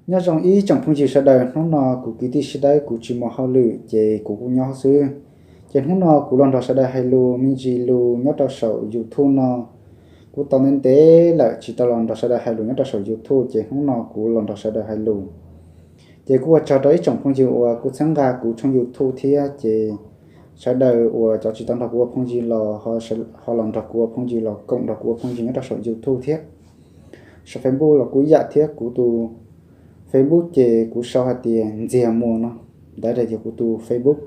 Nyob zoo ib tsoom phooj ywg sawv daws, hnub no kuv kwv tij Siab Dawb kuv tsis mus hauj lwm ces kuv kuj nyob xwb. Ces hnub no kuv los nrog sawv daws hais lus me ntsis lus nyob rau saum YouTube no. Kuv tau ntev ntev lawm tsis tau los nrog sawv daws hais lus nyob rau saum YouTube ces hnub no kuv los nrog sawv daws hais lus. Ces kuj ua tsaug rau ib tsoom phooj ywg uas kuj txhawb nqa kuv tshooj YouTube thiab ces sawv daws uas cov tsis tau nrog kuv ua phooj ywg los ho los nrog kuv ua phooj ywg los koom nrog kuv ua phooj ywg nyob rau saum YouTube thiab. Saum Facebook los kuj ib yam thiab, kuv tus Facebook ces kuv sau hais tias Ntxiag Muas no, ntawd tias kuv tus Facebook.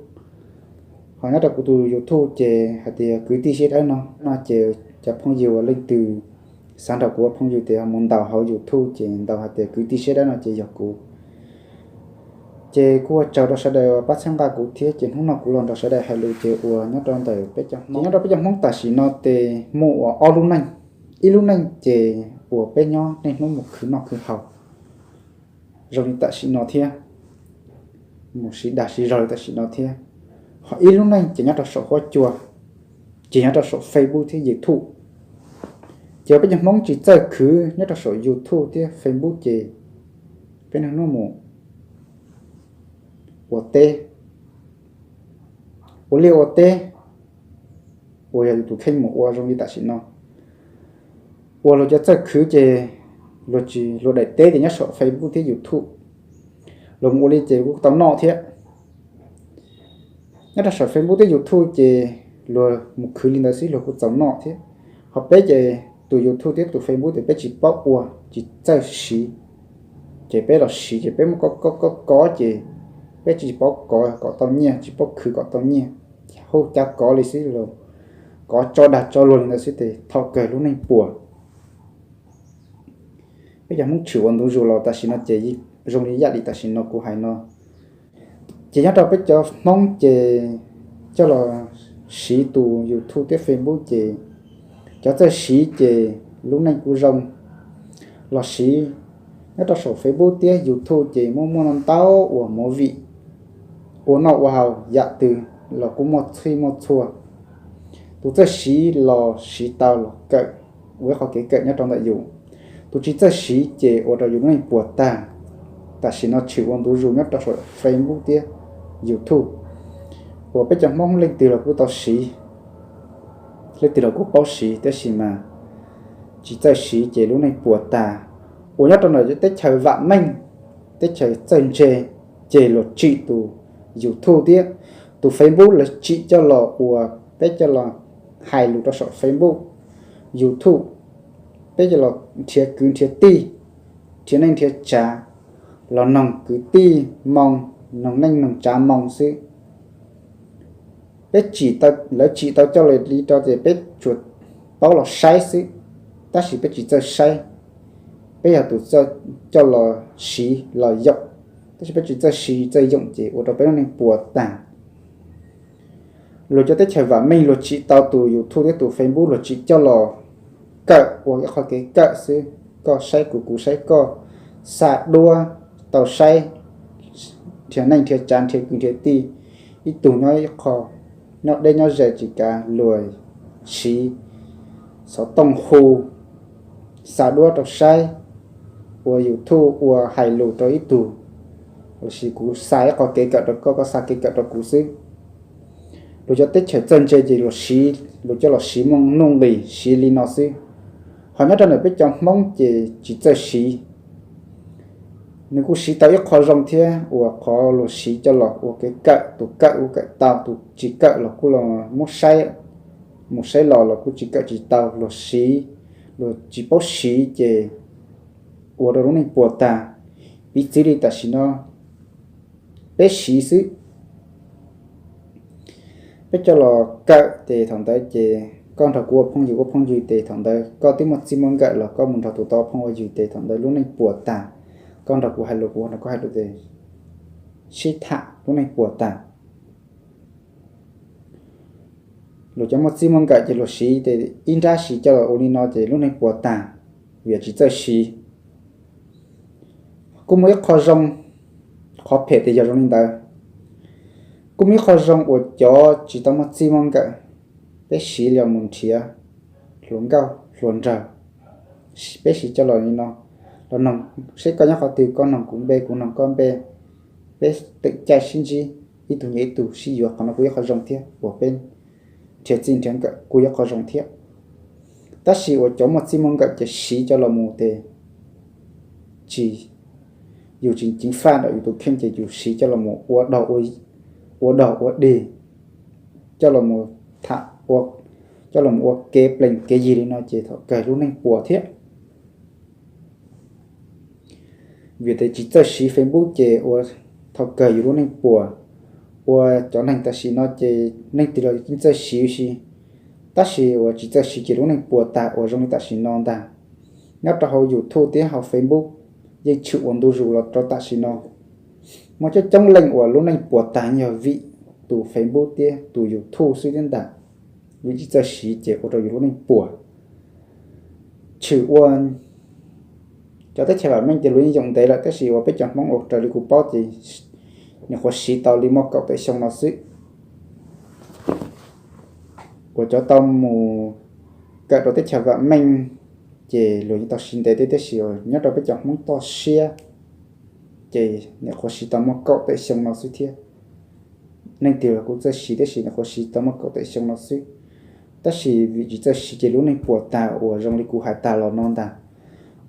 Ho nyob rau kuv tus YouTube ces hais tias Kwv Tij Siab Dawb no, no ces cov phooj ywg uas leej twg xav nrog kuv ua phooj ywg ces mus ntaus hauv YouTube ces ntaus hais tias Kwv Tij Siab Dawb no ces yog kuv. Ces kuj ua tsaug rau sawv daws pab txhawb nqa kuv thiab ces hnub no kuv los nrog sawv daws hais lus ces uas nyob rau ntawm peb cov Hmoob, nyob rau peb cov Hmoob tam sim no ces muaj uas ob lub neej. Ib lub neej ces uas peb nyob niaj hnub mus khwv noj khwv haus zoo li tam sim no thiab, mus siv dag siv zog li tam sim no thiab. Ho ib lub neej ces nyob rau saum huab cua, ces nyob rau saum Facebook thiab YouTube. Ces peb cov Hmoob tsis txawj khwv nyob rau saum YouTube thiab Facebook ces peb niaj hnub mus ua teb, ua liaj ua teb, uas yog tus kheej mus ua zoo li tam sim no. Uas luag cov txawj khwv ces luag tsis, luag daim teb ces nyob saum Facebook thiab YouTube, luag mus ua li ces kuj tau noj thiab. Nyob rau saum Facebook thiab YouTube ces luag mus khwv li ntawd xwb luag kuj txaus noj thiab. Ho peb ces tus YouTube thiab tus Facebook ces peb tsis paub ua, tsis txawj siv, ces peb los siv ces peb muab kov kov kov ces peb tsis paub kov kom tau nyiaj, tsis paub khwv kom tau nyiaj, hu cav kov li xwb los kov tso dag tso luag li ntawd xwb ces thaum kawg lub neej puas. Peb cov Hmoob tshwm ua ntu zus los tam sim no ces zoo li yam li tam sim no kuv hais no. Ces nyob rau peb cov Hmoob ces coj los siv tus YouTube thiab Facebook ces cov txawj siv ces lub neej kuj zoo. Los siv nyob rau saum Facebook thiab YouTube ces muaj muaj ntau ntau uas movie, ua noj ua haus yam twg los kuj muaj txhij muaj txhua. Tus txawj siv los siv tau los kawm, ua ib qhov kev kawm nyob rau ntawm yus. Tus tsis txawj siv ces ua rau yus lub neej puas tag. Tam sim no tshwm ua ntu zus nyob rau saum Facebook thiab YouTube uas peb cov Hmoob leej twg los kuj tau siv, leej twg los kuj paub siv, tab sis mas tsis txawj siv ces lub neej puas tag. Uas nyob rau ntawm teb chaws vam meej, teb chaws txawj ntse, ces luag tsim tus YouTube thiab tus Facebook los tsim coj los uas peb coj los hais lus rau saum Facebook, YouTube, peb coj los nrhiav kwv nrhiav tij, nrhiav neej nrhiav tsav, los noog kwv tij moo, noog neej noog tsav moo xwb. Peb tsim, lawv tsim tau coj los li rau ces peb tsuas paub los saib xwb, tab sis peb tsis txawj saib. Peb yog tus coj los siv los yoom, tab sis peb tsis txawj siv txawj yoom ces ua rau peb lub neej puas tag. Luag cov teb chaws vam meej luag tsim tau tus YouTube thiab tus Facebook luag tsim coj los kawm ua ib qhov kev kawm xwb, koj saib kuv kuv saib koj, xa duab tau saib, nrhiav neej nrhiav tsav nrhiav kwv nrhiav tij, ib tug nyob ib qho, nyob deb nyob ze tsis kav luag siv xov tooj hu, xa duab rau saib, ua YouTube ua hais lus rau ib tug, los sis kuv xa ib qho kev kawm rau koj, koj xa kev kawm rau kuv xwb. Luag cov teb chaws txawj ntse ces luag siv, luag coj los siv muaj nuj nqis siv li no xwb. Ho nyob rau ntawm peb cov Hmoob ces tsis txawj siv. Nws kuj siv tau ib qho zoo thiab uas qhov luag siv coj los ua kev kawm, tus kawm kuj kawm tau, tus tsis kawm los kuj los muab saib, mus saib los los kuj tsis kawm tsis tau, luag siv, luag tsis paub siv ces ua rau lub neej puas tag. Piv txwv li tam sim no peb siv xwb, peb coj los kawm ces thaum ntawd ces koj nrog kuv ua phooj ywg ua phooj ywg ces thaum ntawd koj twb muaj txij muaj nkawm los koj mus nrog tus tau phooj ua ywg ces thaum ntawd lub neej puas tag. Koj nrog kuv hais lus kuv nrog koj hais lus ces sib tham lub neej puas tag. Luag cov muaj txij muaj nkawm ces luag siv ces ib nrab siv coj los ua li no ces lub neej puas tag, vim tsis txawj siv. Kuj muaj ib qho zoo, qhov phem ces yog zoo li ntawd. Kuj muaj ib qho zoo uas cov tsis tau muaj txij muaj nkawm, peb siv los mus nrhiav hluas nkauj hluas nraug, peb siv coj los li no, Los noog seb koj nyob qhov twg, koj noog kuv npe, kuv noog koj npe, peb teem caij sib ntsib, ib tug nyiam ib tug sib yuav, qhov no kuj yog qhov zoo thiab uas peb nrhiav txij nrhiav nkawm kuj yog qhov zoo thiab. Tab sis uas cov muaj txij muaj nkawm ces siv coj los mus ces tsis, yus tsis ceev faj ntawm yus tus kheej ces yus siv coj los mus ua dog ua, ua dog ua dig, coj los mus tham, coj los mus ua kev plees kev yig li no ces thaum kawg lub neej puas thiab. Vim tias tsis txawj siv Facebook ces ua thaum kawg yus lub neej puas. Ua cov neeg tam sim no ces neeg twg los yeej txawj siv ua si, tab sis uas tsis txawj siv ces lub neej puas tag uas zoo li tam sim no ntag. Nyob rau hauv YouTube thiab hauv Facebook yeej tshwm ua ntu zus los rau tam sim no. Muaj coob coob leej uas lub neej puas tag yog vim tus Facebook thiab tus YouTube xwb thiab ntag. Vim tsis txawj siv ces ua rau yus lub neej puas. Tshwm ua cov teb chaws vam meej ces luag yeej yoom ntev lawm, tab sis uas peb cov Hmoob ua raws li kuv paub ces nyuam qhuav siv tau li muaj kaum tawm xyoo no xwb. Uas cov tau mus kawm rau teb chaws vam meej ces luag yeej tau siv ntev thiab, tab sis uas nyob rau peb cov Hmoob toj siab ces nyuam qhuav siv tau muaj kaum tawm xyoo no xwb thiab. Neeg twg los kuj txawj siv, tab sis nyuam qhuav siv tau muaj kaum tawm xyoo no xwb. Tab sis vim tsis txawj siv ces lub neej puas tag uas zoo li kuv hais tag los no ntag.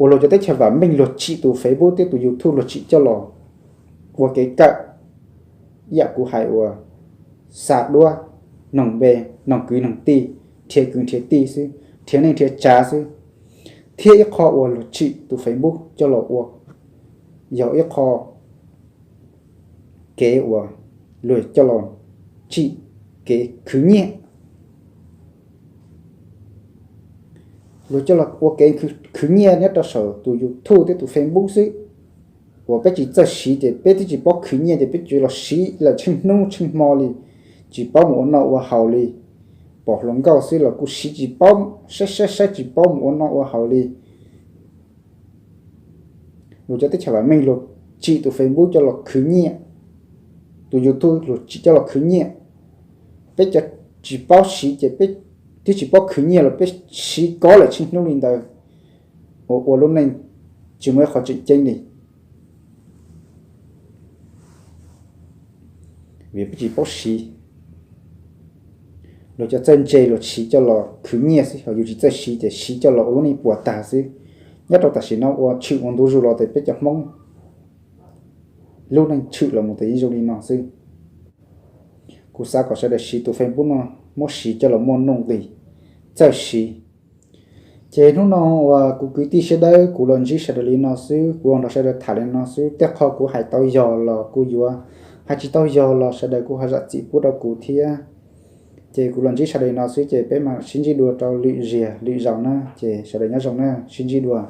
Uas luag cov teb chaws vam meej luag tsim tus Facebook thiab tus YouTube luag tsim coj los ua kev kawm, ib yam kuv hais uas xa duab, noog npe, noog kwv noog tij, nrhiav kwv nrhiav tij xwb, nrhiav neej nrhiav tsav xwb. Thiab ib qho uas luag tsim tus Facebook coj los ua yog ib qho kev uas luag coj los tsim kev khwv nyiaj. Luag coj los ua kev khwv nyiaj nyob rau saum tus YouTube thiab tus Facebook xwb. Uas peb tsis txawj siv ces peb twb tsis paub khwv nyiaj ces peb tsuas los siv lawm tsheej hnub tsheej hmo li, tsis paub mus ua noj ua haus li. Pom hluas nkauj xwb los kuj siv tsis paub, saib saib saib tsis paub mus ua noj ua haus li. Luag cov teb chaws vam meej luag tsim tus Facebook coj los khwv nyiaj, tus YouTube luag tsim coj los khwv nyiaj. Peb cov tsis paub siv ces peb twb tsis paub khwv nyiaj los peb siv kov lawm tsheej hnub li ntawd, ua ua lub neej tsis muaj ib qho tseem ceeb li. Vim peb tsis paub siv. Luag cov txawj ntse luag siv coj los khwv nyiaj xwb, ho yus tsis txawj siv ces siv coj los ua lub neej puas tag xwb. Nyob rau tam sim no uas tshwm ua ntu zus los ces peb cov Hmoob lub neej tshwm los mus ces yeej zoo li no xwb. Kuv xav kom sawv daws siv tus Facebook no, muab siv coj los muaj nuj nqis, txawj siv. Ces hnub no uas kuv kwv tij sawv daws, kuv los ntsib sawv daws li no xwb, kuv los nrog sawv daws tham li no xwb. Tej qho kuv hais tau yog los kuv yuav, hais tsis tau yog los sawv daws kuj ho zam txim pub rau kuv thiab. Ces kuv los ntsib sawv daws li no xwb ces peb mam sib ntsib dua rau lwm ziag lwm zaus na, ces sawv daws nyob zoo na, sib ntsib dua.